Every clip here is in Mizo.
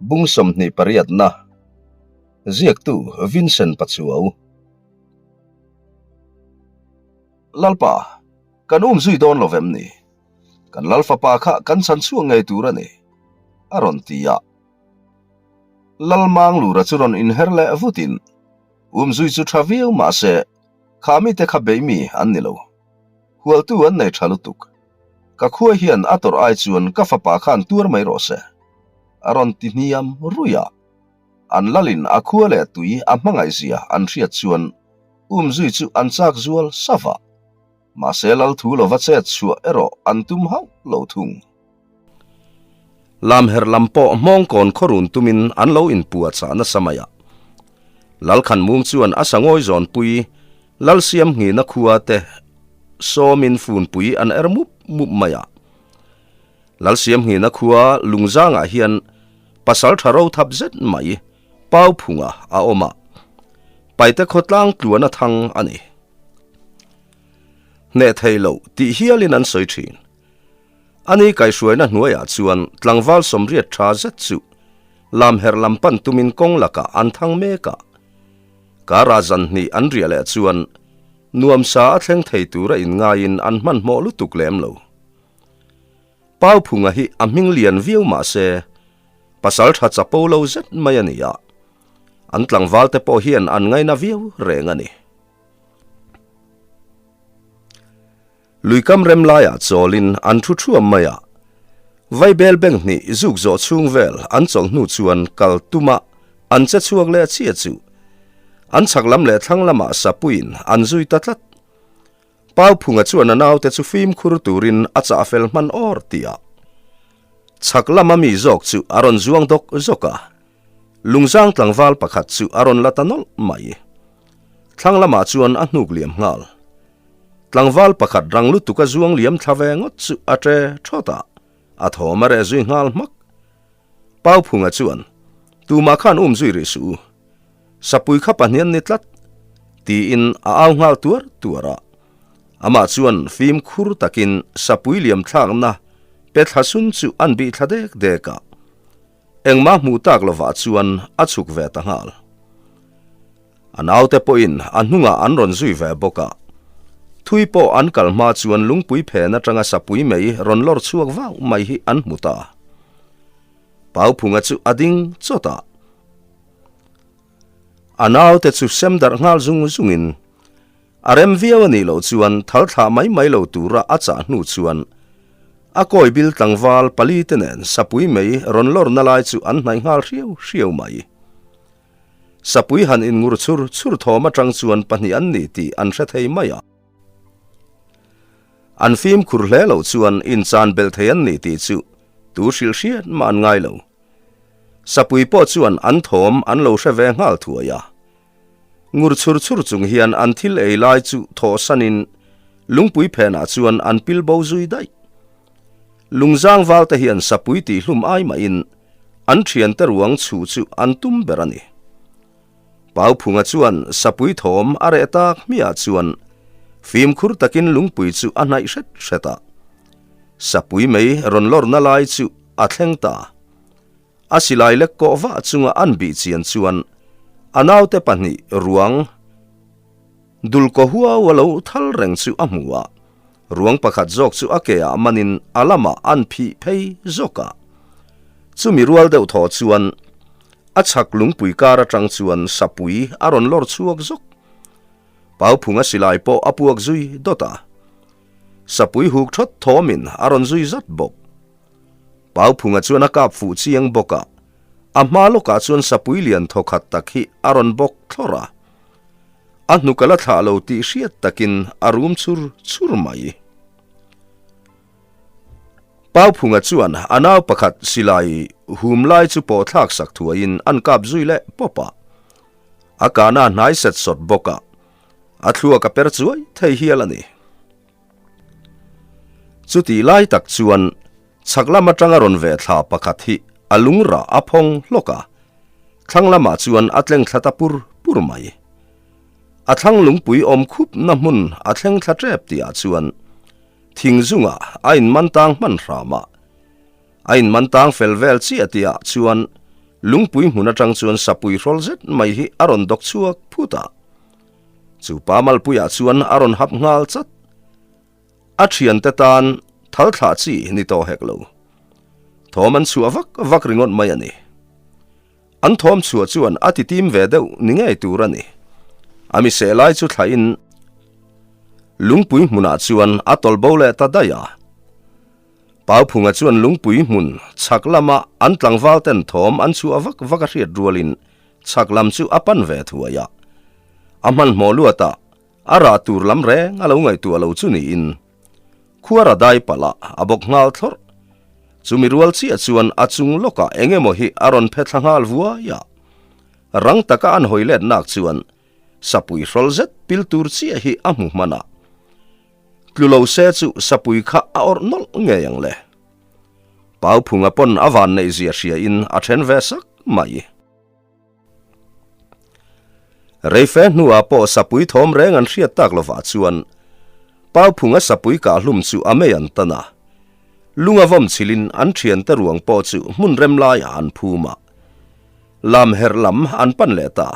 Bung 28 na Ziaktu Vincent Pachuau. Lalpa, kan um zui dawn lo vem ni? Kan lal fapa kha kan chhan chhuak ngei tur a ni, a rawn ti a. Lal Manglura chu rawn inher leh vutin, Um zui chu tha viau mah se, kha mite kha bei mi an ni lo. Hualtu an nei tha lutuk. Ka khua hian a tawrh ai chuan ka fapa khan tuar mai rawh se, a rawn ti hniam ruih a. An lalin a khua leh tui a hmangaih zia an hriat chuan um zui chu an chak zual sava. Mahse lal thu lova chet chhuah erawh an tum hauh lo thung. Lamher lam pawh hmawngkawn khawrun tumin an lo inpuah chah nasa mai a. Lalkhanmung chuan a sangawi zawnpui Lalsiam nghina khua te sawmin funpui an er mup mup mai a. Lalsiam nghina khua Lungzangah hian pasal tha ro thap zet mai Pauphunga a awm a, Paite khawtlang tluan a thang a ni. Hneh thei lo tih hialin an sawi thin. Ani kaihhruaina hnuaiah chuan tlangval sawmriat tha zet chu lamherh lam pan tumin kawng lakah an thang mek a. Kara zan hnih an riah leh chuan nuamsa a thleng thei tura inngaiin an hmanhmawh lutuk lem lo. Pauphunga hi a hming lian viau mah se pasal tha chapo lo zet mai a ni a, an tlangvalte pawh hian an ngaina viau reng a ni. Luikam rem laiah chawlin an thu thuam mai a, Vaibel bank hnih zuk zawh chhung vel an chawlh hnu chuan kal tuma an che chhuak leh chiah chu an chhak lam leh thlang lamah sapuiin an zui ta tlat. Pauphunga chuan a naute chu fimkhur turin a chah fel hman awr tih a, chhak lama mi zawk chu a rawn zuang dawk zawk a, Lungzang tlangval pakhat chu a rawn la ta nawlh mai. Thlang lamah chuan a hnuk liam nghal. Tlangval pakhat rang lutuk a zuang liam thla ve ngawt chu a ṭe ṭhawt a, a thawm a reh zui nghal hmak. Pauphunga chuan, Tumah khan um zui rih suh u. Sapui kha pahnian ni tlat, tiin a au nghal tuar tuar a. Amah chuan fimkhur takin sapui liam thlakna pe thla sun chu an bih thla dek dek a. Engmah hmuh tak lovah chuan a chhuk ve ta nghal. A naute pawhin a hnungah an rawn zui ve bawk a. Thui pawh an kal hma chuan lungpui phen atanga sapui mei rawn lawr chhuak vau mai hi an hmu ta. Pauphunga chu a ding chawt a. A naute chu sem darh nghal zung zungin a rem viau a nih loh chuan thal thlah mai mai lo tura a chah hnu chuan a kawi bil tlangval pali te nen sapui mei rawn lawrna lai chu an hnaih nghal hriau hriau mai. Sapui han inngur chhur chhur thawm atang chuan pahnih an ni tih an hre thei mai a. An fimkhur hle loh chuan inchan belh thei an ni tih chu tu hrilh hriat mah an ngai lo. Sapui pawh chuan an thawm an lo hre ve nghal thuai a. Ngur chhur chhur chung hian an thil ei lai chu thawhsanin lungpui phenah chuan an pil bo zui daih. Lungzang valte hian sapui tihhlum ai mahin an thiante ruang chhuh chu an tum ber a ni. Pauphunga chuan sapui thawm a reh tak hmiah chuan fimkhur takin lungpui chu a hnaih hret hret a. Sapui mei rawn lawrna lai chu a thleng ta. A silai lek kawh vah chunga an bih chian chuan a naute pahnih ruang dulkaw huau a lo thal reng chu a hmu a. Ruang pakhat zawk chu a ke ah manin a lamah an phih phei zawk a. Chumi rual deuh thaw chuan a chhak lungpui kar atang chuan sapui a rawn lawr chhuak zawk. Pauphunga silai pawh a puak zui dawt a. Sapui huk thawt thawmin a rawn zui zat bawk. Pauphunga chuan a kap fuh chiang bawk a, a hma lawkah chuan sapui lian thawkhat tak hi a rawn bawk thlawrh a. A hnuk a la thlah lo tih hriat takin a rum chur chur mai. Pauphunga chuan a nau pakhat silai hum lai chu pawh thlak sak thuaiin an kap zui leh pawp a. A kahna a hnai set sawt bawk a, a thluak a per chuai thei hial a ni. Chutih lai tak chuan chhak lam atanga rawn ve thla pakhat hi a lung rah a phawng hlawk a, thlang lamah chuan a tleng thla ta pur pur mai. A thlang lungpui awm khup na hmun a thleng thla tep tihah chuan thing zungah a inman tang hman hram a, a inman tang fel vel chiah tihah chuan. Lungpui hmun atang chuan sapui hrawl zet mai hi a rawn dawk chhuak phut a. Chu pa malpuiah chuan a rawn hap nghal chat. A thiante tan thal thlah chi ni tawh hek lo. Thawm an chhuah vak vak ringawt mai a ni. An thawm chhuah chuan a ti tim ve deuh ni ngei tur a ni. A mi seh lai chu thlahin lungpui hmunah chuan a tawlh bo leh ta daih a. Pauphunga chuan lungpui hmun chhak lama an tlangval ten thawm an chhuah vak vak a hriat rualin chhak lam chu a pan ve thuai a. A hmanhmawh luatah A rah tur lam reng a lo ngaihtuah lo chu niin khuar a dai palh a, a bawk nghal thlawrh. Chumi rual chiah chuan a chung lawkah eng emaw hi a rawn phe thla nghal vuai a. Rang taka an hawi let nak chuan sapui hrawl zet pil tur chiah hi a hmu hman a. Tlu lo se chu sapui kha a awrh nawlh ngei ang le. Pauphunga pawn a van neih zia hria in a then ve sak mai. Reife hnuah pawh sapui thawm reng an hriat tak lovah chuan Pauphunga sapui kahhlum chu a mei an tan a. Lunga vawm chhilhin an thiante ruang pawh chu hmun rem laiah an phum a. Lam herh lam an pan leh ta.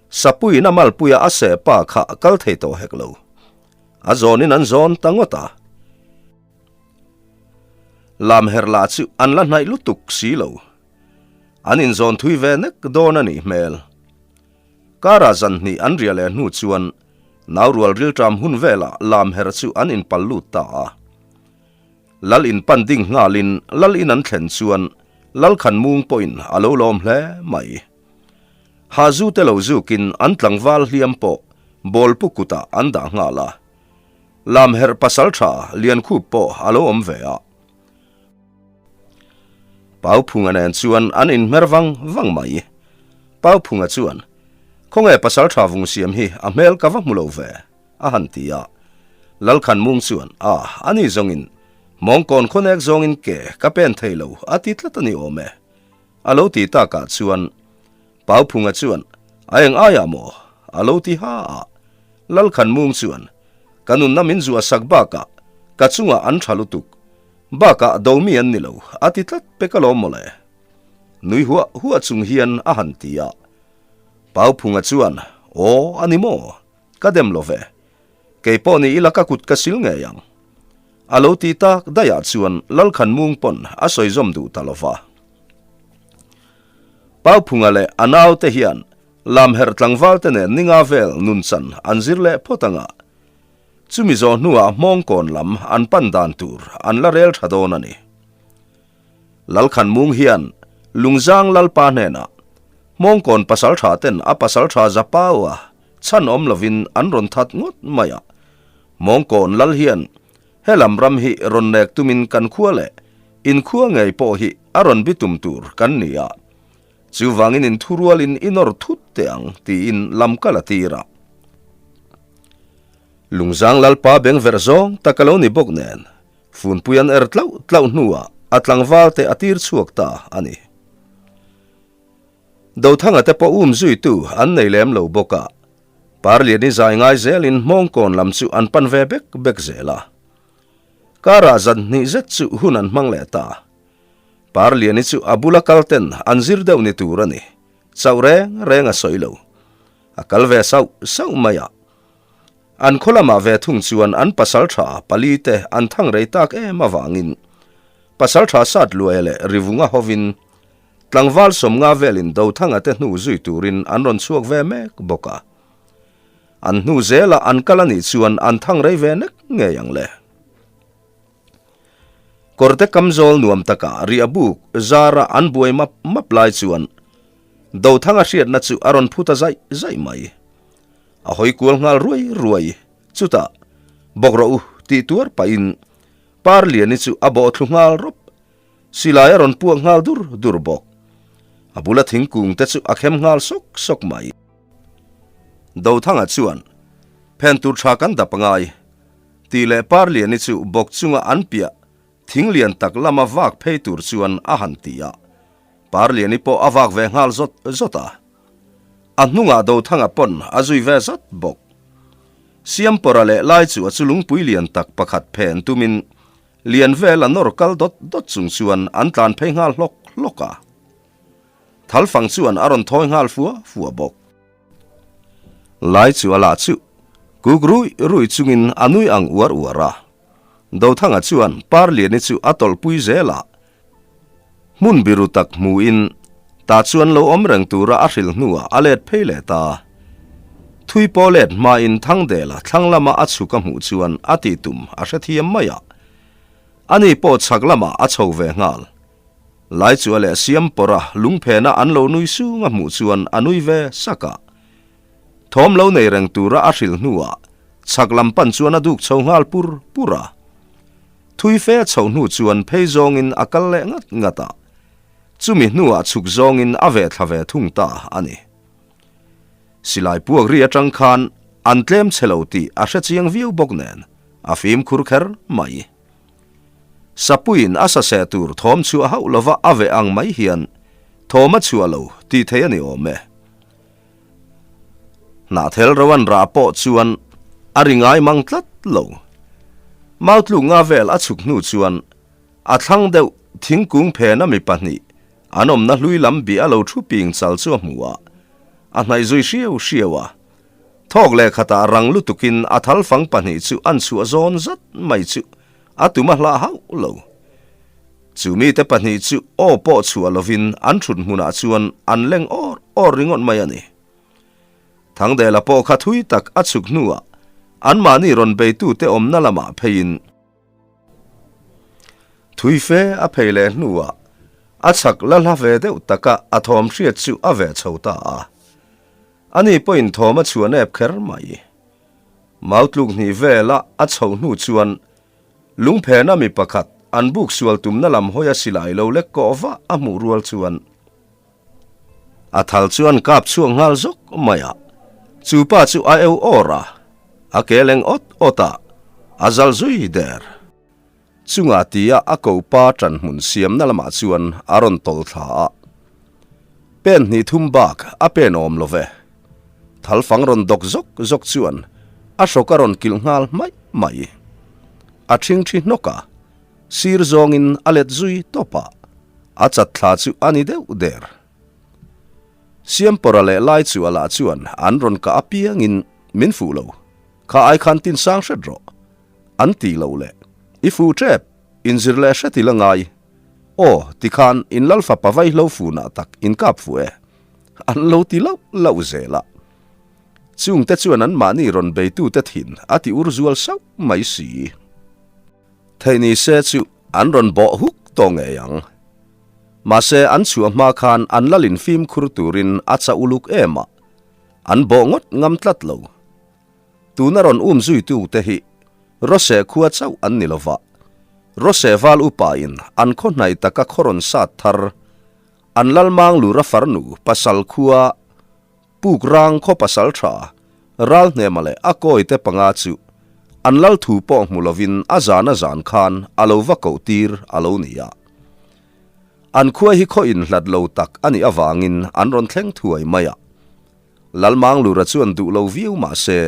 Sapuiin a malpuia a seh pa kha kal thei tawh hek lo. A zawnin an zawn ta ngawt a. Lam herh lah chu an la hnaih lutuk si lo. An inzawn thui ve nek dawn a nih hmel. Kara zan hnih an riah leh hnu chuan naurual rilṭam hun velah lam herh chu an inpal lut ta a. Lal inpan ding nghalin lal in an thlen chuan Lalkhan mung pawhin a lo lawm hle mai. Hazu te lo zukin an tlangval hliam pawh bawlpu kutah an dah nghal a. Lam herh pasalṭha Liankhup pawh a lo awm ve a. Pauphunga nen chuan an inhmer vang vang mai. Pauphunga chuan, Khawnge pasalṭha vung siam hi a hmel ka va hmu lo ve, a han ti a. Lalkhanmung chuan, A, ani zawngin mawngkawn khawnek zawngin ke ka pen thei lo a ti tlat a ni awm e, a lo ti takah chuan Pauphunga chuan, A eng aiah maw? a lo ti ha a. Lalkhanmung chuan, Ka nunna min zuah sak bakah ka chungah an ṭha lutuk. Bakah do mi an ni lo, a ti tlat pek alawm mawle. Nui huah huah chung hian a han ti a. Pauphunga chuan, Aw, a ni maw? Ka dem lo ve. Kei pawh ni ila ka kut ka sil ngei ang. A lo ti tak daihah chuan Lalkhanmung pawn a sawi zawm duh ta lo va. Pauphunga leh a naute hian Lamherh tlangvalte nen ninga vel nunchan an zir leh phawt ang a. Chumi zawh hnuah hmawngkawn lam an pan dan tur an la rel tha dawn a ni. Lalkhanmung hian Lungzang Lalpa hnenah hmawngkawn pasaltha ten a pasaltha Zapaua chhan awm lovin an rawn that ngawt mai a. Hmawngkawn Lal hian helam ram hi rawn nek tumin kan khua leh inkhua ngei pawh hi a rawn bitum tur kan ni a. Chuvangin inthurualin i nawr thut teh ang tiin lam kal a tir a. Lungzang Lalpa beng verh zawng tak a lo ni bawk nen, funpui an er tlauh tlauh hnuah a tlangval te a tir chhuak ta a ni. Dothanga te pawh um zuitu an nei lem lo bawk a, Parliani zai ngai zelin hmawngkawn lam chu an pan ve bek bek zel a. Karah zan hnih zet chu hun an hmang leh ta. Parliani chu a bula kal ten an zir deuh ni tur a ni. Chauh reng reng a sawi lo. A kal ve sauh sauh mai a. An khaw lamah ve thung chuan an pasal tha pali te an thang rei tak em avangin pasal tha sat luaia leh rivunga hovin tlangval sawmnga velin Dothanga te hnu zui turin an rawn chhuak ve mek bawk a. An hnu zela an kal a nih chuan an thang rei ve nek ngei ang le. Kawrte kamzawl nuam takah riah buk zara an buai map map lai chuan Dothanga hriatna chu a rawn phu ta zaih zaih mai. A hawi kual nghal ruai ruai. Chutah, Bawk rawh u, tih tuar pahin Parliani chu a bawh thlu nghal rawp. Silai a rawn puak nghal dur dur bawk. A bula thingkung te chu a khem nghal sawk sawk mai. Dothanga chuan, Phen tur tha kan dap angai. Tih leh Parliani chu bawk chunga an piah thing lian tak lama vak phei tur chuan a han ti a. Parliani pawh a vak ve nghal zawt zawt a. A hnungah Dothanga pawn a zui ve zat bawk. Siampawra leh Laichu a chu lungpui lian tak pakhat phen tumin lian vel a nawr kal dawt dawt chung chuan an tlan phei nghal hlawk hlawk a. Thalfang chuan a rawn thawi nghal fua fua bawk. Lai chu a lah chu kuk rui rui chungin a nui ang uar uar a. Dothanga chuan Parliani chu a tawlhpui zel a. Hmun biru tak hmuin tah chuan lo awm reng tura a hrilh hnuah a let phei leh ta. Thui pawh let hmain Thangdela thlang lama a chhuk a hmuh chuan a tih tum a hrethiam mai a. Ani pawh chhak lamah a chho ve nghal. Laichua leh Siampawra lungphena an lo nui sung a hmuh chuan a nui ve sak a. Thawm lo nei reng tura a hrilh hnuah chhak lam pan chuan a duk chho nghal pur pur a. Thui fe a chhoh hnu chuan phei zawngin a kal leh ngat ngat a, chumi hnuah chhuk zawngin a ve thla ve thung ta a ni. Silai puak ri atang khan an tlem chhe lo tih a hre chiang viau bawk nen a fimkhur kher mai. Sapuiin a saseh tur thawm chhuah hauh lova a veh ang mai hian thawm a chhuah lo tih thei a ni awm e. Hnahthel ro an rah pawh chuan a ri ngai mang tlat lo. Mautluk nga vel a chhuk hnu chuan a thlang deuh thingkung phena mi pahnih an awmna hlui lam bih a lo thu ping chal chu a hmu a, a hnaih zui hriau hriau a. Thawk leh khatah rang lutukin a thalfang pahnih chu an chhuah zawn zat mai chu a tum a hlah hauh lo. Chu mite pahnih chu aw pawh chhuah lovin an thut hmunah chuan an leng awr awr ringawt mai a ni. Thangdela pawh kha thui tak a chhuk hnuah anmahni rawn beitute awmna lamah pheiin thui fe a phei leh hnuah a chhak la hla ve deuh taka a thawm hriat chu a ve chho ta a. Ani pawhin thawm a chhuah nep kher mai. Mautluk hnih vela a chhoh hnu chuan Lungphena mi pakhat an buk sual tumna lam hawi a silai lo lek kawh vah a hmuh rual chuan a thal chuan kap chhuak nghal zawk mai a, chu pa chu a eu awr a, a ke leng awt awt a, a zal zui der. Chungah tia a ko pa ṭan hmun siamna lamah chuan a rawn tawlh thla a, pen hnih thum bak a pen awm lo ve. Thalfang rawn dawk zawk zawk chuan a hrawk a rawn kilh nghal hmaih mai. A ṭhingṭhi hnawk a, sir zawngin a let zui tawp a, a chat thla chu a ni deuh der. Siampawra leh Laichua lah chuan an rawn kah apiangin min fuh lo, kha ai khan tin sang hret rawh, an tih loh leh i fuh ṭep, inzir leh hret i la ngai. Aw, tikhan in lal fapa vaihlo funah tak in kap fuh e. An lo ti lauh lauh zel a. Chungte chuan anmahni rawn beitute thin a ti ur zual sauh mai si. Theih ni se chu an rawn bawh huk tawh ngei ang. Mahse an chhuah hma khan an lalin fimkhur turin a chah uluk em a, an bawh ngawt ngam tlat lo. Tuna rawn um zuitute hi Rose khua chauh an ni lova, Rose val upain an khaw hnaih taka khaw rawn sat thar An Lalmang Lura farnu pasal khua Puk Rang khaw pasal tha Ralhnema leh a kawite panga chu an lal thu pawh hmu lovin a zan a zan khan a lo va koh tir a lo ni a. An khua hi khaw inhlat lo tak a nih avangin an rawn thleng thuai mai a. Lalmang Lura chuan duh lo viau mah se,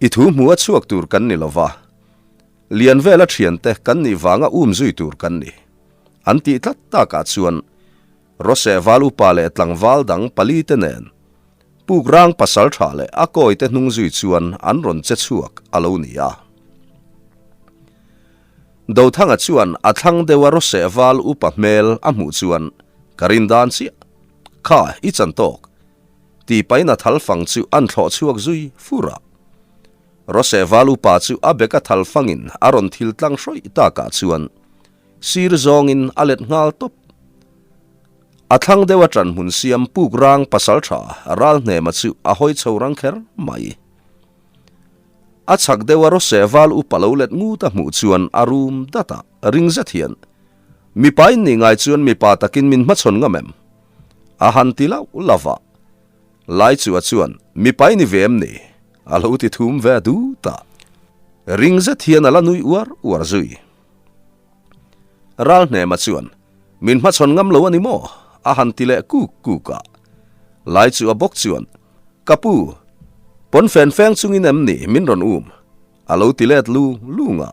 I thu hmu a chhuak tur kan ni lova, Lian vela thiante kan nih vanga um zui tur kan ni. An tih tlat takah chuan Rose val upa leh tlangval dang pali te nen Puk rang pasal tha leh a kawi te hnung zui chuan an rawn che chhuak a lo ni a. Dothanga chuan a thlang deuha Rose val upa hmel a hmuh chuan ka rin dan chiah kha i chan tawk tih pahin a thal fang chu an thlawh chhuak zui fur a. Rose val upa chu a beka thal fangin a rawn thil tlang hrawih takah chuan sir zawngin a let nghal tawp. A thlang deuh a ṭan hmun siam puk rang pasalṭha Ralhnema chu a hawi chho rang kher mai. A chhak deuh a Rose val upa lo let ngut a hmuh chuan a rum dat a, ring zet hian, Mipa in nih ngai chuan mipa takin min hmachhawn ngam em? A han ti lauh lauh a. Laichua chuan, Mipa i ni ve em ni? A lo ti thum ve dut a. Ring zet hian a la nui uar uar zui. Ralhnema chuan, Min hmachhawn ngam lo a ni maw? A han ti leh kuk kuk a. Laichua bawk chuan, Ka pu, pawnfen feng chungin em ni min rawn um? A lo ti let lung lung a.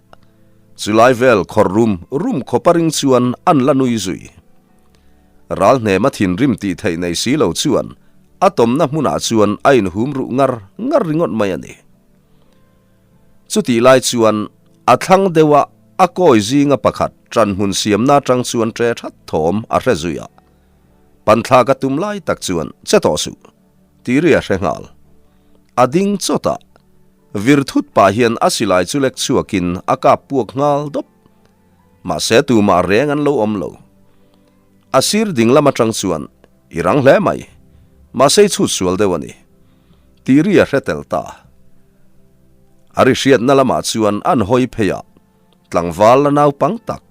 Chulai vel khawr rum rum khawpa ring chuan an la nui zui. Ralhnema thinrim tih theih nei si lo chuan a tawmna hmunah chuan a inhum ruh ngar ngar ringawt mai a ni. Chutih lai chuan a thlang deuha a kawi zinga pakhat ṭanhmun siamna aṭang chuan ṭe ṭhat thawm a hre zui a. Panthlak a tum lai tak chuan che tawh suh tih ri a hre nghal. A ding chawt a, vir thut pah hian a silai chu lek chhuakin a kap puak nghal dawp. Mahse tumah reng an lo awm lo. A sir ding lam atang chuan i rang hle mai, mahse i chhut sual deuh a ni tih ri a hre tel ta. A ri hriatna lamah chuan an hawi phei a, tlangval la naupang tak,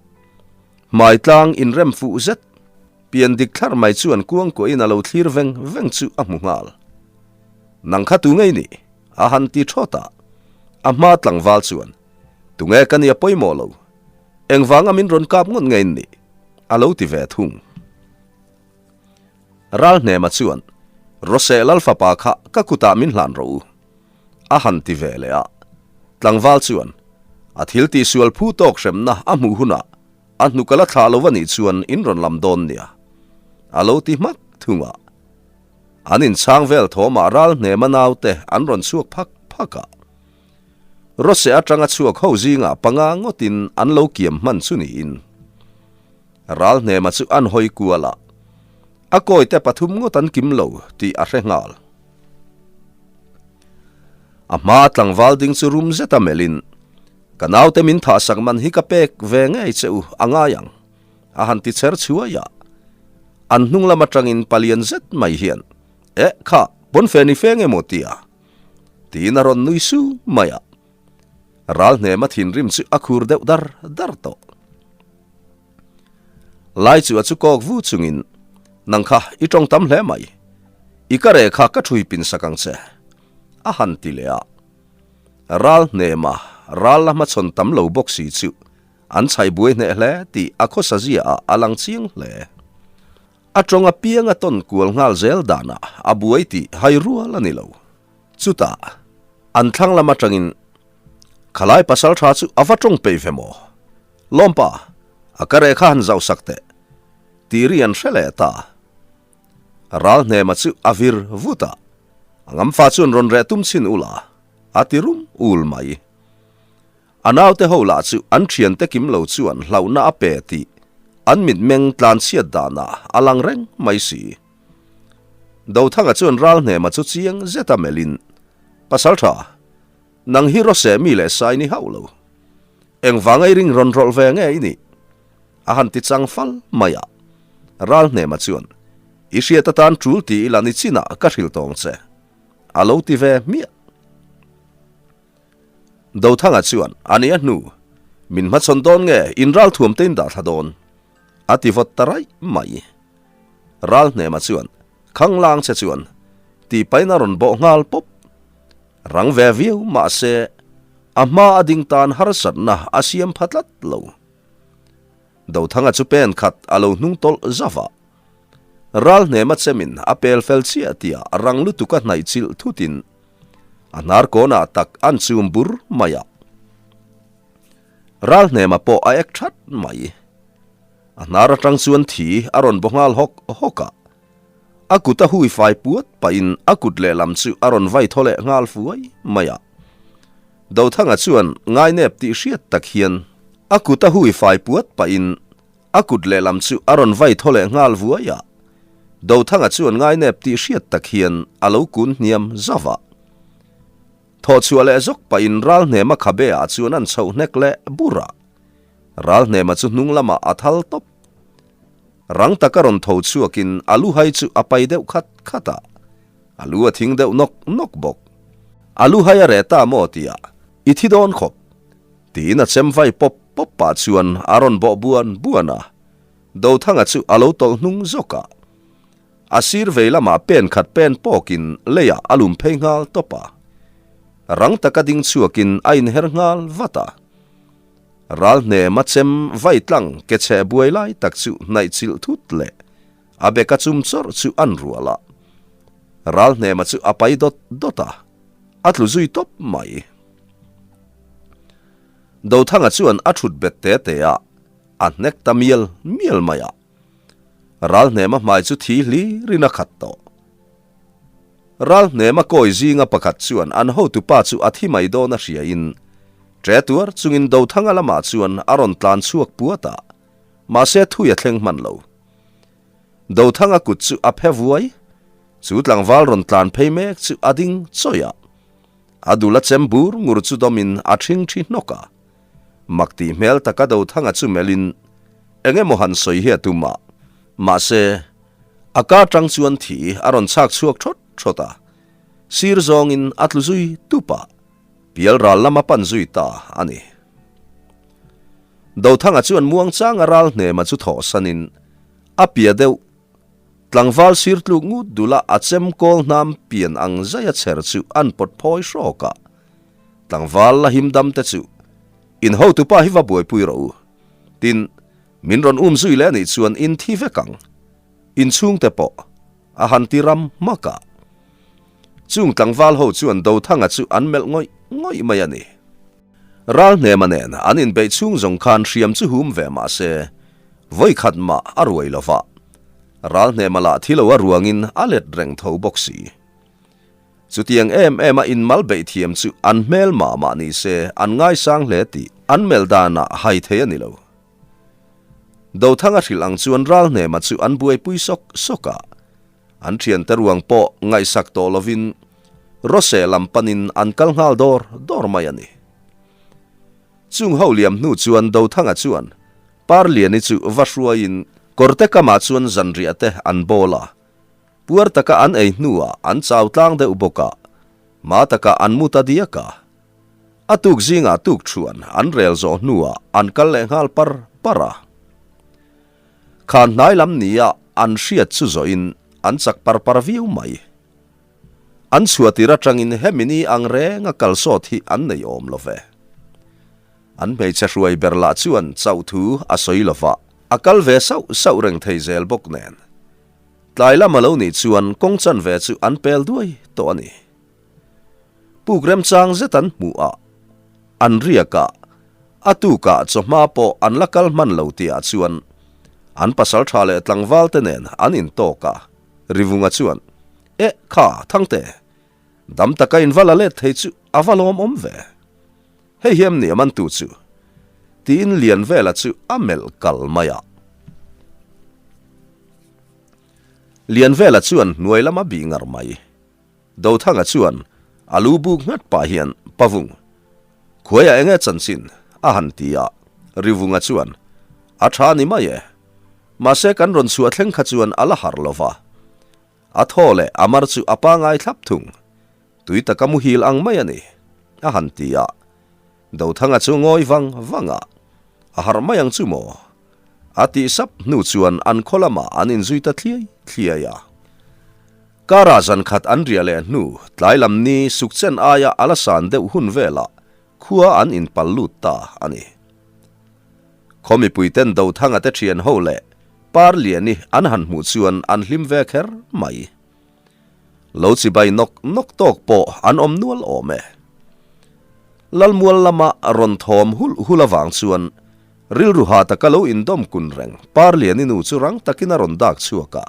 hmai tlang inrem fuh zet, pian dik thlarh mai chuan kuangkuahin a lo thlir veng veng chu a hmu nghal. Nang kha tu ngei nih? A han ti thawt a, a hma tlangval chuan, Tunge ka nia pawimawh lo, engvanga min rawn kap ngawt nge in nih? A lo ti ve thung. Ralhnema chuan, Rose Lalfapa kha ka kutah min hlan rawh u, a han ti ve leh a. Tlangval chuan, A thil tihsual phu tawk hremna a hmuh hunah a hnuk a la thlah lo a nih chuan in rawn lam dawn nia, a lo ti hmak thung a. An inchhang vel thawmah Ralhnema naute an rawn chhuak phak phak a. Rose atanga chhuak ho zingah panga ngawtin an lo kiam hman chu niin. Ralhnema chu an hawi kual a, a kawite pathum ngawt an kim lo tih a hre nghal. A hmaa tlangval ding chu rum zeta melhin, Ka naute min thahsak man hi ka pek ve ngei che u a ngai ang, a han ti chher chhuai a. An hnung lam atangin palian zet mai hian, Eh, kha, pawnfen i feng emaw tia? Tiin a rawn nui su mai a. Ralhnema thinrim chu a khur deuh dar dar tawh. Lai chu a chu kawk vu chungin, Nang kha i tawng tam hle mai. I ka reh kha ka thui pin sak ang che. A han ti leh a. Ralhnema ral la hmachhawn tam lo bawk si chu an chhaih buai hneh hle tih a khawsa zia ah a lang chiang hle. A tawng apiang a tawn kual nghal zel danah a buai tih hai rual a ni lo. Chutah, an thlang lam atangin Khalai pasal tha chu a va tawng peih ve maw? Lawmpa, a ka reh kha han zauh sak teh. Tih ri an hre leh ta. Ralhnema chu a vir vut a, a ngamfa chuan rawn reh tum chhin ula, a ti rum ul mai. A naute ho lah chu an thiante kim lo chuan hlauhna a pe tih an mitmeng tlanchhiat danah a lang reng mai si. Dothanga chuan Ralhnema chu chiang zeta melhin, Pasaltha, nang hi Rose mi leh sai ni hauh lo. Engvanga i ring rawn rawlh ve nge i nih? A han ti chang fal mai a. Ralhnema chuan, I hriat atan tul ti ila ni chinah ka hrilh tawng che, a lo ti ve hmiah. Dothanga chuan, A nia hnu, min hmachhawn dawn nge in ral thuam te in dah thla dawn? A ti vawt ta raih mai. Ralhnema chuan, Khang lang che chuan, tih pahin a rawn bawh nghal pawp. Rang ve viau mahse, a hma a ding tan harsatna a siam pha tlat lo. Dothanga chu pen khat a lo hnung tawlh zauh a. Ralhnema chemin a pel fel chiah tih ah rang lutuk a hnaih chilh thutin a hnar kawnah tak an chum bur mai a. Ralhnema pawh a ek that mai. A hnar atang chuan thi a rawn baw nghal hawk hawk a. A kut a hui fai puat pahin a kut lehlam chu a rawn vai thaw leh nghal fuai mai a. Dothanga chuan ngainep tih hriat tak hian a kut a hui fai puat pahin A kut lehlam chu a rawn vai thaw leh nghal vuai a, Dothanga chuan ngainep tih hriat tak hian a lo kun hniam zauh a. Thawhchhuah leh zawk pahin Ralhnema khabe ah chuan an chhoh hnek leh bur a, Ralhnema chu hnung lamah a thal tawp. Rang taka rawn tho chhuakin a lu hai chu a pai deuh khat khat a, a lu a thing deuh nawk nawk bawk. A lu hai a reh ta maw tihah i thi dawn khawp. Tiin a chem vai pawp pawp pah chuan a rawn bawh buan buan a, Dothanga chu a lo tawlh hnung zawk a. A sir vei lamah pen khat pen pawkin leiah a lum phei nghal tawp a. Rang taka ding chhuakin a inher nghal vat a. Ral hnem a chem vai tlang ke chheh buai lai tak chu hnaih chilh thut leh a beka chum chawrh chu an rual a. Ral hnema chu a pai dawt dawt a, a tlu zui tawp mai. Dothanga chuan a thut bet te te a, a hnek ta mial mial mai a. Ralhnema hmai chu thi hlirin a khat tawh. Ralhnema kawi zinga pakhat chuan an hotupa chu a thi mai dawn a hriain ṭe tuar chungin Dothanga lamah chuan a rawn tlan chhuak puat a, mahse thui a thleng hman lo. Dothanga kut chu a phe vuai, chu tlangval rawn tlan phei mek chu a ding chawih a, a dul a chem bur ngur chu dawmin a ṭhing ṭhi hnawk a. Mak tih hmel taka Dothanga chu melhin eng emaw han sawi hi a tum a, mahse, a ka tang chuan thi a rawn chhak chhuak thawt thawt a, sir zawngin a tlu zui tup a, pial ral lama pan zui ta a ni. Dothanga chuan muangchanga ral hnema chu thawh sanin a pia deuh tlangval sir tluk ngut dula a chem kawl hnam pian ang zaia chher chu an pawt phawi hrawk a, Tlangval la him dam te chu in hotupa hi va buaipui rawh u. Tin, min rawn um zui leh anih chuan in thi vek ang. In chhungte pawh a han ti ram hmak a. Chung tlangval ho chuan Dothanga chu an melh ngawih ngawih mai a ni. Ralhnema nen an inbeih chhung zawng khan hriam chu hum ve mah se, vawi khat mah a ruai lo va. Ralhnema lah thi lo a ruangin a let reng tho bawk si. Chutiang em em a inmal beih thiam chu an hmel mah mah ni se an ngaisang hle tih an melh danah hai thei a ni lo. Dothanga hrilh ang chuan Ralhnema chu an buaipui sawk sawk a, an thiante ruang pawh ngaihsak tawh lovin Rose lam panin an kal nghal dawr dawr mai a ni. Chung ho liam hnu chuan Dothanga chuan Parliani chu va hruaiin kawrte kamah chuan zanriah te an bawl a, Puar taka an ei hnuah an chau tlang deuh bawk a, hma takah an mu ta diak a. A tuk zingah tuk thuan an rel zawh hnuah an kal leh nghal par par a. Khan hnai lam nia an hriat chu zawhin an chak par par viau mai. An chhuah tir atangin hemi ni ang renga kal sawt hi an nei awm lo ve. An hmeichhe hruai ber lah chuan chauh thu a sawi lo va, a kal ve sauh sauh reng thei zel bawk nen. Tlai lam a lo nih chuan kawng chanve chu an pel duai tawh a ni. Puk remchang zet an hmuh a, an riak a, a tukah chawhma pawh an la kal hman lo tihah chuan an pasal tha leh tlangval te nen an intawk a, Rivunga chuan, Eh kha, Thangte, dam taka inva la let thei chu a va lawmawm ve. Hei hi em ni a mantu chu? Tiin Lianvela chu a melh kal mai a. Lianvela chuan hnuai lama bih ngar mai. Dothanga chuan a lu buk nghat pah hian Pavung, khuaiah enge chanchin? a han ti a. Rivunga chuan, A tha ni mai e. Mahse kan rawn chhuah thleng kha chuan a la harh lo va. A thaw leh a mar chu a pangai thlap thung. Tui taka muhil ang mai a ni, a han ti a. Dothanga chu ngawi vang vang a, a harh mai ang chu maw? A tih sap hnu chuan an khaw lamah an inzui ta thliai thliai a. Karah zan khat an riah leh hnu, tlai lam ni sukchen aia a la san deuh hun velah khua an inpal lut ta a ni. Khaw mipuiten Dothanga te thian ho leh Parliani an han hmuh chuan an hlim ve kher mai. Lo chibai nawk nawk tawk pawh an awm nual awm e. Lalmual lama rawn thawm hulh hulh avang chuan rilru ha taka lo indawm kun reng Parliani nu chu rang takin a rawn dak chhuak a.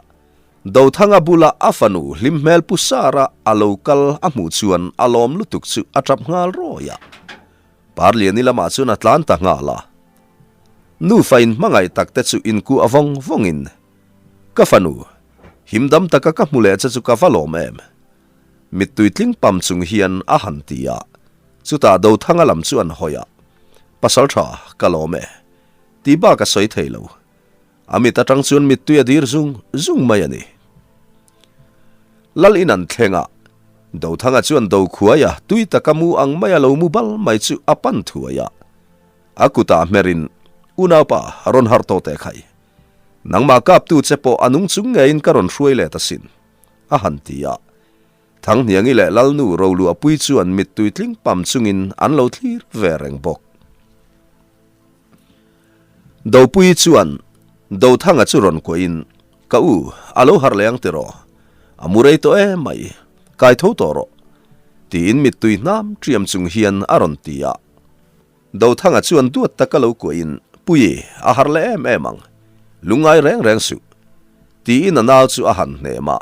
Dothanga bula a fanu hlim hmel pu Sara a lo kal a hmuh chuan a lawm lutuk chu a tap nghal rawi a. Parliani lamah chuan a tlan ta nghal a. Nufa inhmangaih tak te chu inkuah vawng vawngin, Ka fanu, him dam taka ka hmu leh che chu ka va lawm em? Mittui tling pam chung hian a han ti a, chutah Dothanga lam chu an hawi a, Pasal tha, ka lawm e. Tih bak a sawi thei lo. A mit atang chuan mittui a dir zung zung mai a ni. Lal in an thleng a, Dothanga chuan Dokhuai a tui taka mu ang mai a lo mu bal mai chu a pan thuai a. A kutah hmerin, Unaupa, rawn harh tawh teh khai. Nangmah kaptu che pawh a nung chung ngeiin ka rawn hruai let asin, a han ti a. Thanghniangi leh Lalnu Roluahpui chuan mittui tling pam chungin an lo thlir ve reng bawk. Dopuii chuan Dothanga chu rawn kuahin, Ka u, a lo harh leh ang tiraw? A mu rei tawh em mai, kai tho tawh rawh, tiin mittui hnam ṭiam chung hian a rawn ti a. Dothanga chuan duat taka lo kuahin, Pui, a harh leh em em ang. Lungngai reng reng suh. Tiin a nau chu a han hnem a.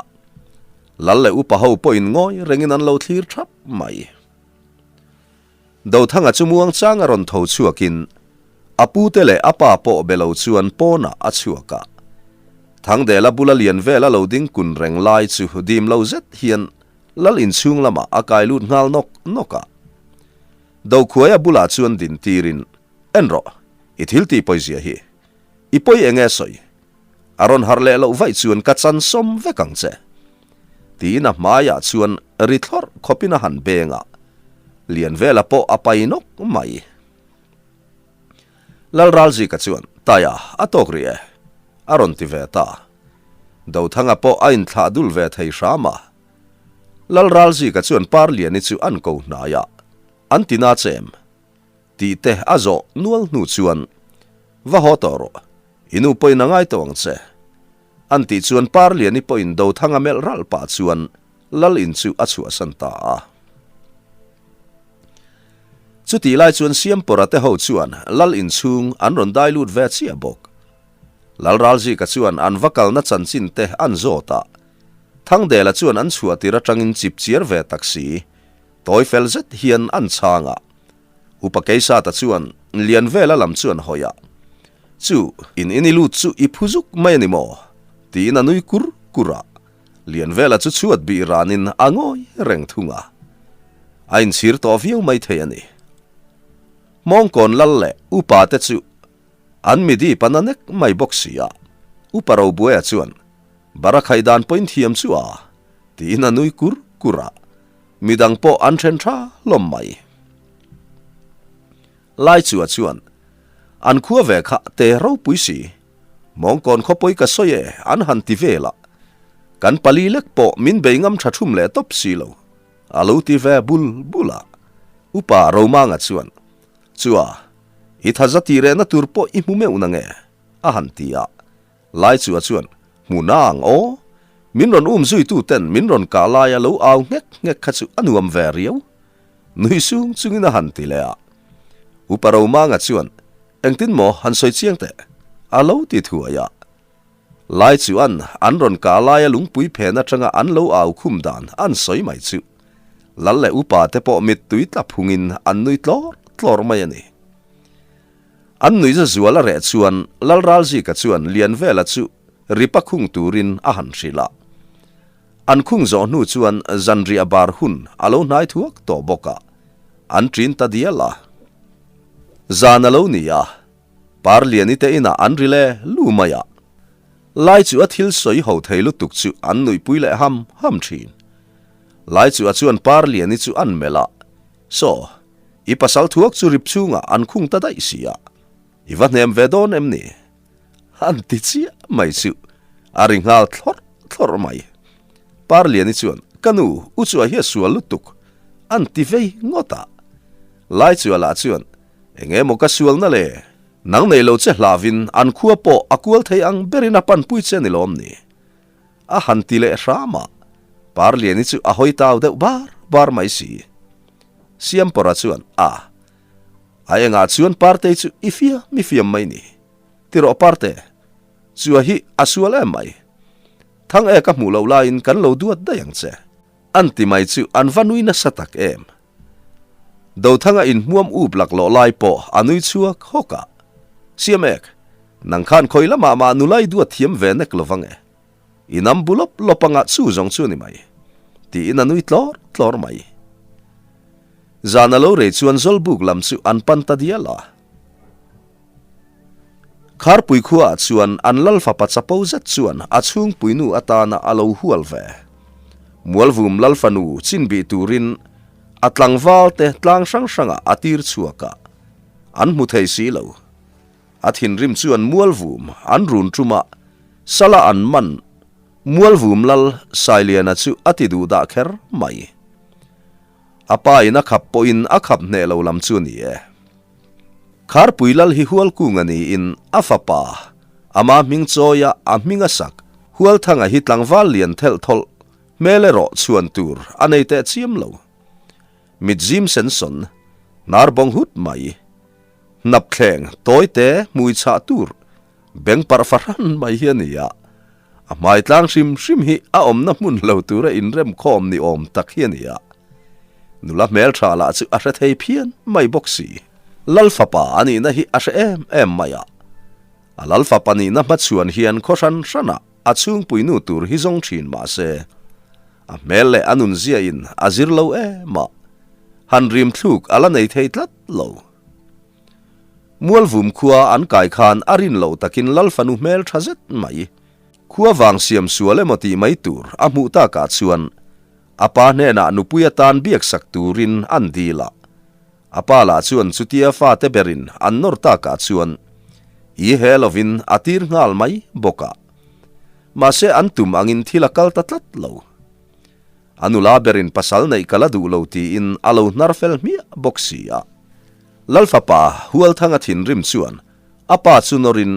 Lal leh upa ho pawhin ngawi rengin an lo thlir thap mai. Dothanga chu muangchang a rawn tho chhuakin a pute leh a pa pawh be lo chuan pawnah a chhuak a. Thangdela bula lian vela lo ding kun reng lai chu dim lo zet hian lal inchhung lamah a kai lut nghal nawk nawk a. Dokhuaia bulah chuan din tirin, En rawh, i thil tih pawizia hi. I pawi eng nge sawi? A rawn harh leh loh vaih chuan ka chan sawm vek ang che. Tiin a hmaiah chuan ri thlawrh khawpin a han beng a, Lianvela pawh a pai nawk mai. Lalralzika chuan, Taia, a tawk rih e, a rawn ti ve ta. Dothanga pawh a inthlah dul ve thei hram a. Lalralzika chuan Parliani chu an ko hnai a, An ti na che em? Tih te a zawh nual hnu chuan, Va haw tawh rawh, i nu pawhin a ngai tawh ang che. An tih chuan Parliani pawhin Dothanga melh ralh pah chuan Lal in chu a chhuahsan ta a. Chutih lai chuan Siampawra te ho chuan Lal in chhung an rawn dai lut ve chiah bawk. Lal Ralzika chuan an va kalna chanchin te an zawt a, Thangdela chuan an chhuah tir atangin chip chiar ve tak si, Tawi fel zet hian an chhang a. Upa Keisata chuan Lianvela lam chu an hawi a. Chu, in in i lut chu i phu zuk mai a ni maw? tiin a nui kur kur a. Lianvela chu chhuat bih ranin a ngawi reng thung a. A inchhir tawh viau mai thei a ni. Hmawngkawn lal leh upa te chu an midip an a nek mai bawk si a. Upa Robuaia chuan, Barakhaih dan pawhin thiam chu a? tiin a nui kur kur a. Midang pawh an then tha hlawm mai. Laichua chuan, An khua ve kha te ropui si. Mawngkawn khawpawi ka sawi e an han ti vel a. Kan pali lek pawh min bei ngam tha thum leh tawp si lo. A lo ti ve bul bul a. Upa Romanga chuan, Chua, i tha za tih rehna tur pawh i hmu meuh na nge? a han ti a. Laichua chuan, Hmu na ang aw. Min rawn um zuitu ten min rawn kah laia lo au nghek nghek kha chu a nuam ve riau. Nui sung chungin a han ti leh a. Upa Romanga chuan, Engtin maw han sawi chiang teh? A lo ti thuai a. Laichuan an rawn kah laia lungpui phen atanga an lo au khum dan an sawi mai chu. Lal leh upa te pawh mittui tla phungin an nui tlawr tlawr mai a ni. An nuihza zual a reh chuan Lalralzika chuan Lianvela chu ripa khung turin a han hrilh a. An khung zawh hnu chuan zanriah bar hun a lo hnai thuak tawh bawk a, an ṭin ta dial a. Zan a lo ni a, Parliani te inah an ri le lu mai a. Lai chu a thil sawi ho thei lutuk chu an nuihpui leh ham ham ṭhin. Lai chu a chuan Parliani chu an melh a, Saw, I pasal thuak chu rip chhungah an khung ta daih si a, i va hnem ve dawn em ni? An ti chiah mai chu a ri nghal thlawrh thlawrh mai. Parliani chuan, Ka nu, u chua hi a sual lutuk, an ti vei ngawt a. Laichua lah chuan, Eng emaw ka sualna le? Nang nei lo che hlavin an khua pawh a kual thei ang berin a panpui che ni lawm ni? A han ti leh hram a, Parliani chu a hawi tau deuh bar bar mai si. Siampawra chuan, A, a engah chuan Partei chu i fiam i fiam mai ni. Ti rawh Parte, chua hi a sual em mai. Thang e ka hmuh loh laiin kan lo duat daih ang che. An ti mai chu an va nui nasa tak em. Dothanga inhmuam up laklawh lai pawh a nui chhuak hawk a. Siamek, nang khan khawi lamah mah nula i duat thiam ve nek lo vang e. I nam bu lawp lawp anga chu zawng chu a ni mai. Tiin a nui tlawr tlawr mai. Zan a lo rei chuan Zawlbuk lam chu an pan ta dial a. Kharpui khuaah chuan an lal fapa chapo zet chuan a chhungpuinu atana a lo hual ve. Mualvum lal fanu chinbih turin a tlangval te tlang hrang hrangah a tir chhuak a, an hmu thei si lo. A thinrim chuan Mualvum an run ṭuma sala an man Mualvum lal Sailiana chu a ti duh dah kher mai. A pa in a khap pawhin a khap hneh lo lam chu a ni e. Kharpui lal hi Hualkunga niin a fapa, ama hming chawia a hming a sak, Hualthanga hi tlangval lian thelh thawlh, hmel erawh chhuan tur a nei teh chiam lo. Mit zim sen sawn, hnar bawng hut mai, hnap thleng tawi te hmui chhah tur, beng parh fahran mai hi a ni a. A hmai tlang hrim hrim hi a awmna hmun lo tura inrem khawm ni awm tak hi a ni a. Nula hmeltha lah chu a hre thei phian mai bawk si. Lal fapa a nihna hi a hre em em mai a. A lal fapa nihna hmachhuan hian khaw hran hranah a chhungpui nu tur hi zawng thin mah se, a hmel leh a nunzia in a zir lo em a, han rim thluk a la nei thei tlat lo. Mualvum khua an kai khan a rin loh takin lal fanu hmel tha zet mai. Khua vang siam sual emaw tih mai tur a hmuh takah chuan a pa hnenah nupui atan biaksak turin an dil a. A pa lah chuan chutia fate berin an nawr takah chuan i he lovin a tir nghal mai bawk a. Mahse an tum angin thil a kal ta tlat lo. A nula berin pasal neih ka la duh lo tiin a lo hnar fel hmiah bawk si a. Lalfapa Hualthanga thinrim chuan a pa chu nawrin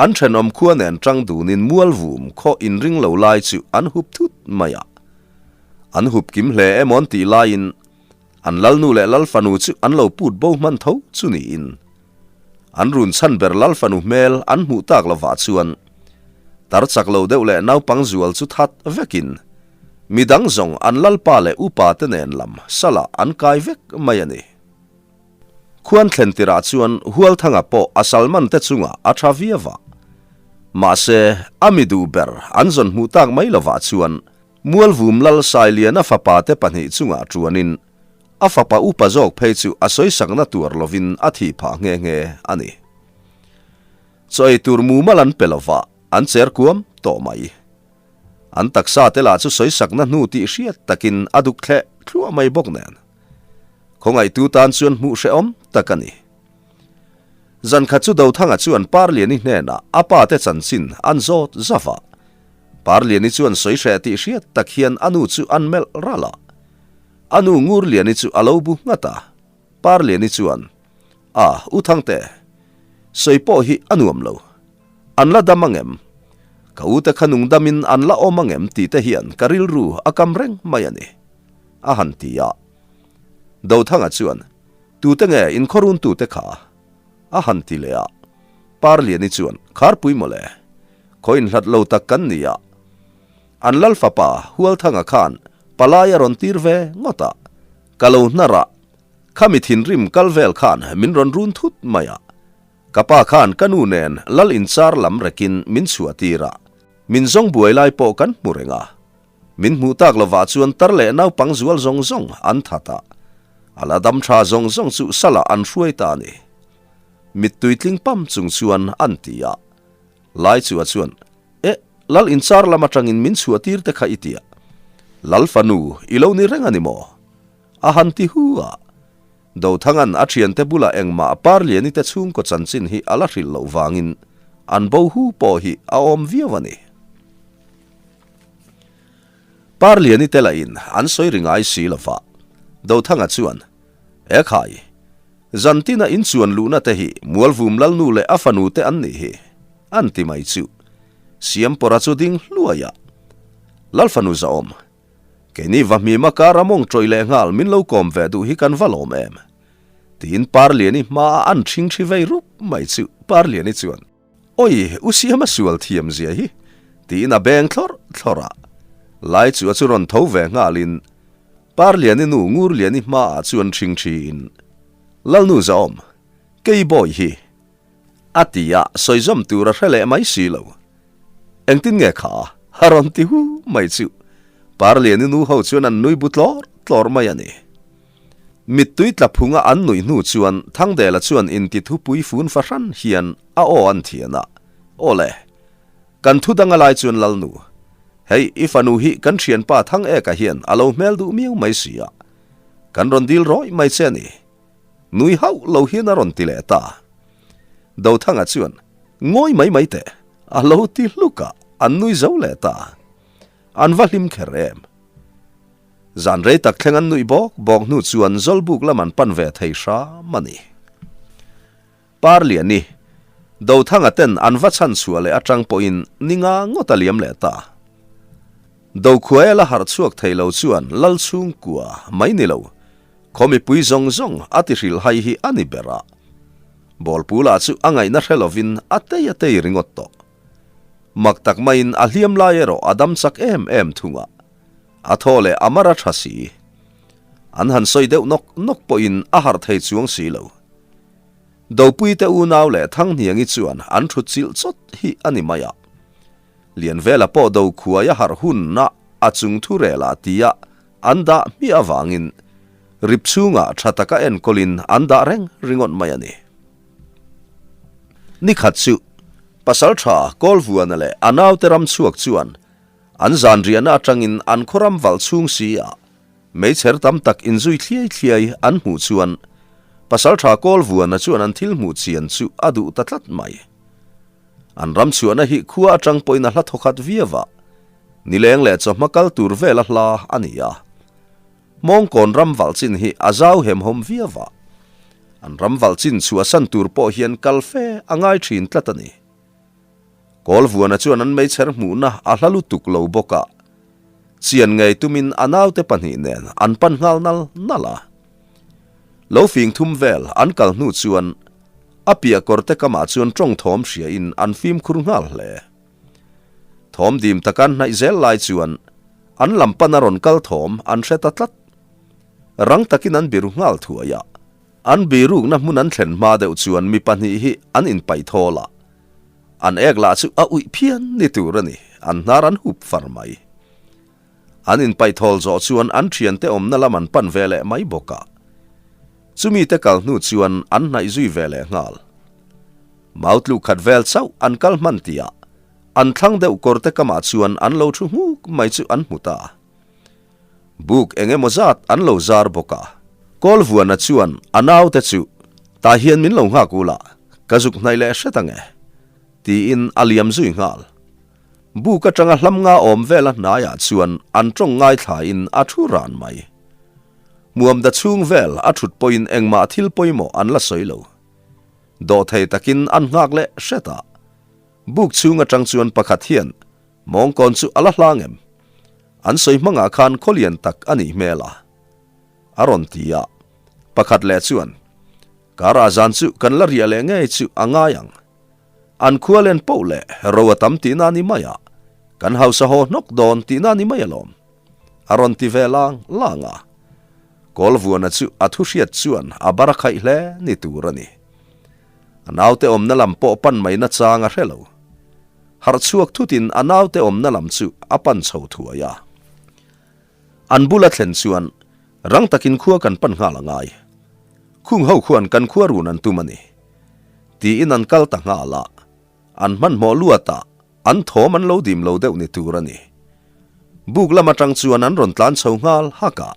an thenawm khua nen tang dunin Mualvum khaw inring lo lai chu an hup thut mai a. An hup kim hle emaw an tih laiin an lalnu leh lalfanu chu an lo put bo hman tho chu niin an run chhan ber lalfanu hmel an hmuh tak lovah chuan tar chak lo deuh leh naupang zual chu that vekin Midang zawng an lalpa leh upa te nen lam salah an kai vek mai a ni. Khuan thlen tirah chuan Hualthanga pawh a salman te chungah a tha viau a. Mahse, a mi duh ber an zawn hmuh tak mai lovah chuan Mualvum Lal Sailiana fapa te pahnih chungah tuanin a fapa upa zawk phei chu a sawisakna tuar lovin a thih phah nghe nghe a ni. Chaw ei tur mumal an pe lova an cher kuam tawh mai. An taksa te lah chu sawisakna hnu tih hriat takin a duk thleh thluah mai bawk nen. Khawngaihtu tan chuan hmuh hrehawm tak a ni. Zankhat chu Dothanga chuan Parliani hnenah a pa te chanchin an zawt zauh a. Parliani chuan sawi hreh tih hriat tak hian a nu chu an melh ralh a. A nu Ngurliani chu a lo bu nghat a. Parliani chuan, A, U Thangte, sawi pawh hi a nuam lo. An la dam angem? Ka ute kha nung damin an la awm angem tih te hian ka rilru a kam reng mai a ni, a han ti a. Dothanga chuan, Tute nge inkhawruntute kha? a han ti leh a. Parliani chuan, Kharpui mawle, khaw inhlat lo tak kan ni a. An lal fapa Hualthanga khan palai a rawn tir ve ngawt a, ka lo hnar a, khami thinrim kal vel khan min rawn run thut mai a. Ka pa khan ka nu nen lal inchar lam rekin min chhuah tir a, min zawng buai lai pawh kan hmu reng a. Min hmuh tak lovah chuan tar leh naupang zual zawng zawng an that a, a la dam tha zawng zawng chu salah an hruai ta a ni. Mittui tling pam chung chuan an ti a. Laichua chuan, Eh, lal inchar lam atangin min chhuah tir te kha i tia. Lal fanu i lo ni reng a ni maw? A han ti hu a. Dothanga'n a thiante bulah engmah Parliani te chhungkaw chanchin hi a la hrilh loh vangin an bo hu pawh hi a awm viau a ni. Parliani te lahin an sawi ri ngai si lova, Dothanga chuan, E khai, zantina inchuan luhna te hi Mualvum Lalnu leh a fanu te an nih hi, an ti mai chu. Siampawra chu ding hluai a, Lalfanu zahawm, Keini va hmima kar a mawng tawih leh nghal min lo kawm ve duh hi kan va lawm em? Tiin Parliani hmaa an ṭhing ṭhi vei rup mai chu Parliani chuan, Awi, u Siama sual thiam zia hi! tiin a beng thlawrh thlawrh a. Laichua chu rawn tho ve nghalin Parliani nu Ngurliani hmaah chuan ṭhing ṭhiin, Lalnu Zahawm, kei bawi hi! A ti a, sawi zawm tur a hre leh mai si lo. Engtin nge kha? A rawn ti hu mai chu. Parliani nu ho chuan an nui bu tlawr tlawr mai a ni. Mittui tla phunga an nuih hnu chuan Thangdela chuan inti thupui fun fahran hian a aw an thian a, Aw le, kan thu dang a lai chuan Lalnu, hei i fanu hi kan thianpa Thangeka hian a lo hmel duh miau mai si a, kan rawn dil rawih mai che a ni. Nui hauh lo hian a rawn ti leh ta. Dothanga chuan, Ngawi mai mai teh, a lo ti hluk a, an nui zo leh ta. An va hlim kher em. Zan rei tak thleng an nuih bawk bawk hnu chuan Zawlbuk lam an pan ve thei hram a ni. Parliani, Dothanga ten an va chhan chhuah leh atang pawhin ni nga ngawt a liam leh ta. Dokhuaia la harh chhuak thei lo chuan Lal chhungkua mai ni lo, Khaw mipui zawng zawng a ti hrilhhai hi a ni ber a. Bawlpu lah chu a ngaihna hre lovin a tei a tei ringawt tawh. Mak tak maiin a hliam lai erawh a dam chak em em thung a, a thaw leh a mar a tha si. An han sawi deuh nawk nawk pawhin a harh thei chuang si lo. Dopuite unau leh Thanghniangi chuan an thut chilh chawt hi a ni mai a. Lianvela pawh do khuai a harh hunna a chung thu rel ah tia an dah hmiah avangin rip chhungah tha taka enkawlin an dah reng ringawt mai a ni. Ni khat chu Pasaltha Kawlvuana leh a naute ram chhuak chuan an zan riahna atangin an khaw ram valh chhung si ah meichher tam tak inzui thliai thliai an hmuh chuan Pasaltha Kawlvuana chuan an thil hmuh chian chu a duh ta tlat mai. An ram chhuahna hi khua atang pawhin a hla thawkhat viau a, nileng leh chawhma kal tur vela hla a ni a. Mawngkawn ram valh chin hi a zau hemhawm viau a, an ram valh chin chhuahsan tur pawh hian kal fe a ngai thin tlat a ni. Kawlvuana chuan an meichher hmuhna a hla lutuk lo bawk a, chian ngei tumin a naute pahnih nen an pan nghal nal nal a. Lo fing thum vel an kal hnu chuan A piah kawrte kamah chuan tawng thawm hriain an fimkhur nghal hle. Thawm dim taka an hnaih zel lai chuan an lam pana rawn kal thawm an hre ta tlat. Rang takin an biru nghal thuai a, an birukna hmun an thlen hma deuh chuan mi pahnih hi an inpaih thawl a, an ek lah chu a uih phian ni tur a ni, an hnar an hup far mai. An inpaih thawl zawh chuan an thiante awmna lam an pan ve leh mai bawk a. Chumi te kal hnu chuan an hnaih zui ve leh nghal. Mau tluk khat vel chauh an kal hman tihah an thlang deuh kawr te kamah chuan an lo thu nghuk mai chu an hmu ta. Buk eng emaw zat an lo zar bawk a. Kawlvuana chuan a naute chu, Tah hian min lo nghak ula, ka zuk hnaih leh hret ang e, tiin a liam zui nghal. Buk atanga hlam nga awm vela hnaiah chuan an tawng ngaithlain a thu ran mai. Muamda chhung vel a thut pawhin engmah thil pawimawh an la sawi lo. Dawhthei takin an nghak leh hret a. Buk chhung atang chuan pakhat hian mawngkawn chu a la hlang em? An sawi hmangah khan khawlian tak a nih hmel a. A rawn ti a. Pakhat leh chuan, Karah zan chu kan la riah leh ngei chu a ngai ang. An khua len poh leh ro a tam tihna ni mai a, kan hausa haw hnawk dawn tihna ni mai alawm. A rawn ti ve lang lang a. Kawlvuana chu a thu hriat chuan a bar a khaih hle ni tur a ni. A naute awmna lam pawh pan mai nachang a hre lo. Harh chhuak thutin a naute awmna lam chu a pan chho thuai a. An bula thlen chuan rang takin khua kan pan nghal a ngai. Khung ho khuan kan khua run an tum a ni. Tiin an kal ta nghal a, an hmanhmawh luat a, an thawm an lo dim lo deuh ni tur a ni. Buk lam atang chuan an rawn tlan chho nghal hak a,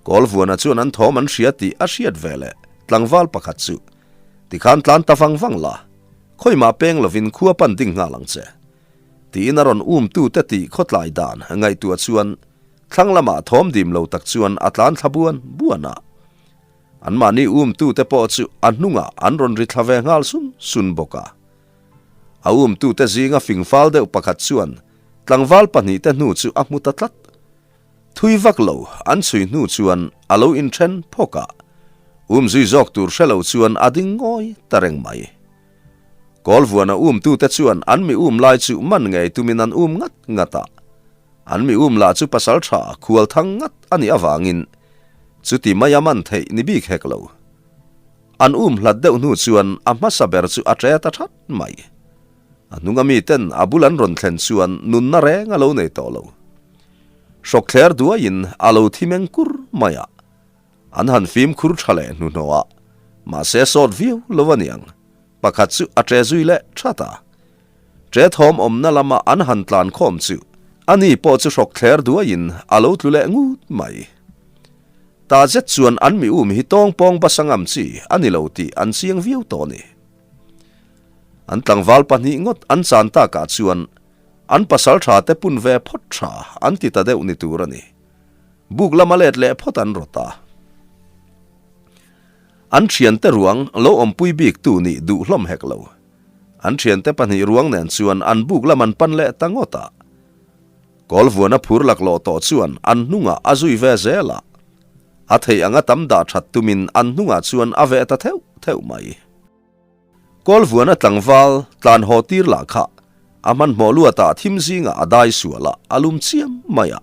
Kawlvuana chuan an thawm an hria tih a hriat ve leh tlangval pakhat chu tikhan tlan ta vang vang la, khawimah peng lovin khua pan ding nghal ang che. Tiin a rawn um tute tih khawtlai dan ngaihtuah chuan thlang lamah thawm dim lo tak chuan a tlan thla buan buan a. Anmahni umtute pawh chu a hnungah an rawn ri thla ve nghal sun sun bawk a. A umtute zinga fingfal deuh pakhat chuan tlangval pahnihte hnu chu a hmu ta tlat. Thui vak lo an chhui hnu chuan a lo inthen phawk a, umzui zawk tur hre lo chuan a ding ngawi ta reng mai. Kawlvuana umtute chuan an mi um lai chu man ngei tumin an um ngat ngat a. An mi um lah chu pasal tha khual thang ngat a nih avangin chuti mai a man theih ni bik hek lo. An um hlat deuh hnu chuan a hmasa ber chu a ṭe ta that mai. A hnunga miten a bul an rawn thlen chuan nunna reng a lo nei tawh lo. Hrawk thler duaiin a lo thi meng kur mai a. An han fimkhur tha leh hnuhnawh a, mahse sawt viau lo a niang. Pakhat chu a ṭe zui leh that a. Ṭe thawm awmna lama an han tlan khawm chu ani pawh chu hrawk thler duaiin a lo tlu leh ngut mai. Ta zet chuan an mi um hi tawng pawng basa ngam chi a ni lo tih an chiang viau tawh a ni. An tlangval pahnih ngawt an chan takah chuan an pasal tha te pun ve phawt tha an ti ta deuh ni tur a ni. Buk lama let leh phawt an rawt a. An thiante ruang lo awmpui bik tu nih duh hlawm hek lo. An thiante pahnih ruang nen chuan an buk lam an pan leh ta ngawt a. Kawlvuana phur laklawh tawh chuan an hnungah a zui ve zel a. A theih anga tam dah that tumin an hnungah chuan a veh ta theuh theuh mai. Kawlvuana tlangval tlan haw tir lah kha. A hmanhmawh luatah thim zingah a dai sual a, a lum chiam mai a.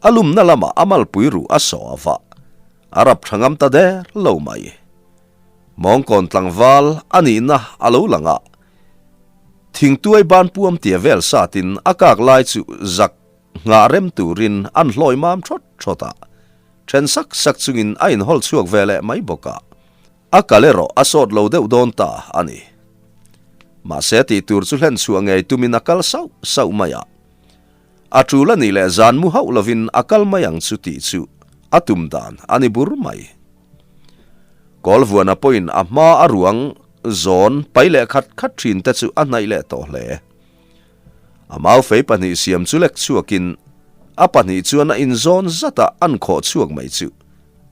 A lumna lamah a malpui ruh a saw a vah. A rap tha ngam ta der lo mai. Mawngkawn tlangval a nihna a lo lang a, thingtuai ban puam tia vel satin a kak lai chu zak nghah rem turin an hlawi mam thawt thawt a. Then sak sak chungin a inhawl chhuak ve leh mai bawk a. A kal erawh a sawt lo deuh dawn ta a ni. Mahse tih tur chu hlen chhuah ngei tumin a kal sauh sauh mai a. A tul a nih leh zan mu hauh lovin a kal mai ang chu tih chu a tum dan a ni bur mai. Kawlvuana pawhin a hma a ruang zawn pai leh khat khat thin te chu a hnaih leh tawh hle. A maufei pahnih siam chu lek chhuakin a pahnih chuan a inzawn zat a an khawh chhuak mai chu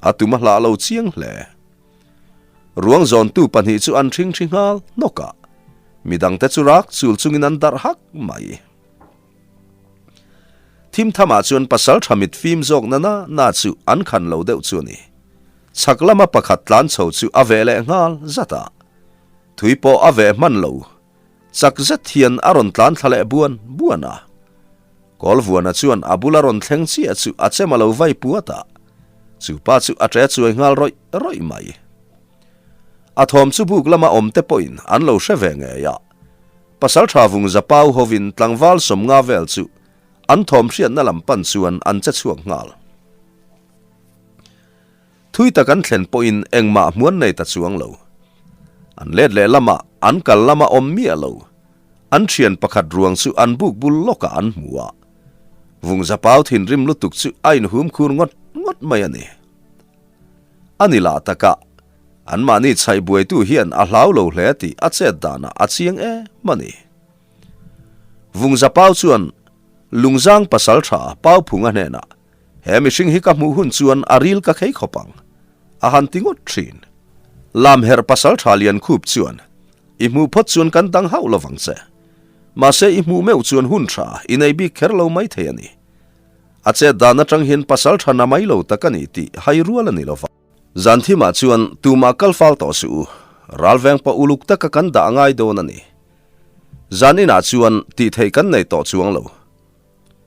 a tum a hlah lo chiang hle. Ruang zawntu pahnih chu an ṭhingṭhi nghal hnawk a, midangte chu rak chul chungin an darh hak mai. Thim thamah chuan pasal tha mit fim zawk na na na chu an khan lo deuh chu a ni. Chhak lama pakhat tlan chho chu a veh leh nghal zat a. Thui pawh a veh hman lo. Chak zet hian a rawn tlan thla leh buan buan a. Kawlvuana chuan a bula rawn thleng chiah chu a chem a lo vai puat a. Chu pa chu a ṭe chuai nghal rawih rawih mai. A thawm chu buk lama awmte pawhin an lo hre ve ngei a. Pasalṭha vung zapau hovin tlangval sawmnga vel chu an thawm hriatna lam pan chuan an che chhuak nghal. Thui tak an thlen pawhin engmah hmuan nei ta chuang lo. An let leh lamah an kal lama awm miah lo. An ṭhian pakhat ruang chu an buk bul lawkah an hmu a. Vung zapau thinrim lutuk chu a inhum khur ngawt ngawt mai a ni. A ni lah takah Anmahni chhaih buaitu hian a hlau lo hle tih a chet danah a chiang em a ni. Vungzapau chuan Lungzang pasal tha Pauphunga hnenah, He mihring hi ka hmuh hun chuan a ril ka khei khawp ang, a han ti ngawt thin. Lamherh pasal tha Liankhup chuan, I hmuh phawt chuan kan dang hauh lo vang che. Mahse i hmuh meuh chuan hun tha i nei bik kher lo mai thei a ni. A chet dan atang hian pasal tha na mai lo tak a ni tih hai rual a ni lo vang. Zan thimah chuan tumah kal fal tawh suh u, ralveng pawh uluk taka kan dah a ngai dawn a ni. Zan inah chuan tih theih kan nei tawh chuang lo.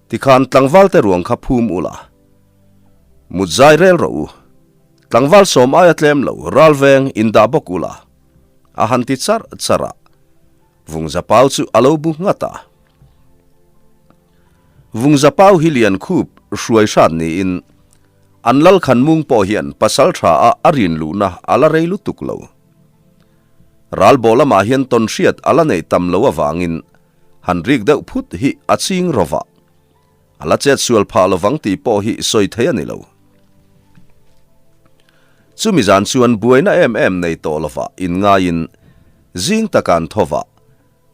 Tikhan tlangvalte ruang kha phum ula, mut zai rel rawh u. Tlangval sawm aia tlem lo ralveng indah bawk ula, a han ti charh charh a. Vungzapau chu a lo bu nghat a. Vungzapau hi lian khup hruai hrat niin an lal khan mung pawh hian pasal tha a a rin luhna a la rei lutuk lo. Ralbawh lamah hian tawnhriat a la neih tam lo avangin han rik deuh phut hi a ching rawh a, a la chet sual phah lovang tih pawh hi sawi thei a ni lo. Chumi zan chuan buaina em em nei tawh lovah inngaiin zing taka an tho vah.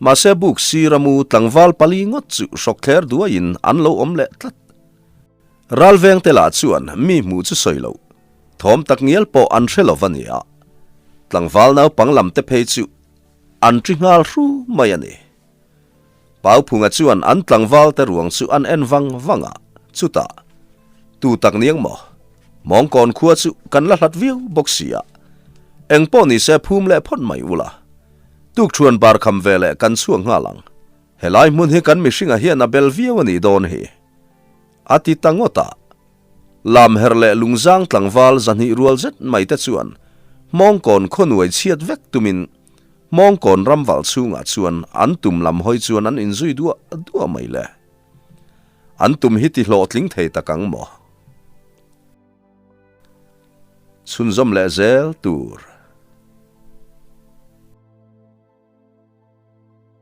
Mahse buk sira mu tlangval pali ngawt chu hrawk thler duaiin an lo awm leh tlat. Ralvengte lah chuan mi hmuh chu sawi loh, thawm tak ngial pawh an hre lo va nia. Tlangval naupang lam te phei chu an ṭi nghal hru mai a ni. Pauphunga chuan an tlangval te ruang chu an en vang vang a, chutah, Tu tak niang maw? Mawngkawn khua chu kan la hlat viau bawk si a, eng pawh ni se phum leh phawt mai ula. Tukṭhuan bar kham ve leh kan chhuak nghal ang. Helai hmun hi kan mihringah hian a bel viau a nih dawn hi. A ti ta ngawt a. Lamherh leh lungzang tlangval zahnih rual zet mai te chuan Hmawngkawn khawnuai chhiat vek tumin Hmawngkawn ramval chhungah chuan an tum lam hawi chuan an inzui duah duah mai le. An tum hi ti hlawhtling thei tak ang maw? Chhunzawm leh zel tur.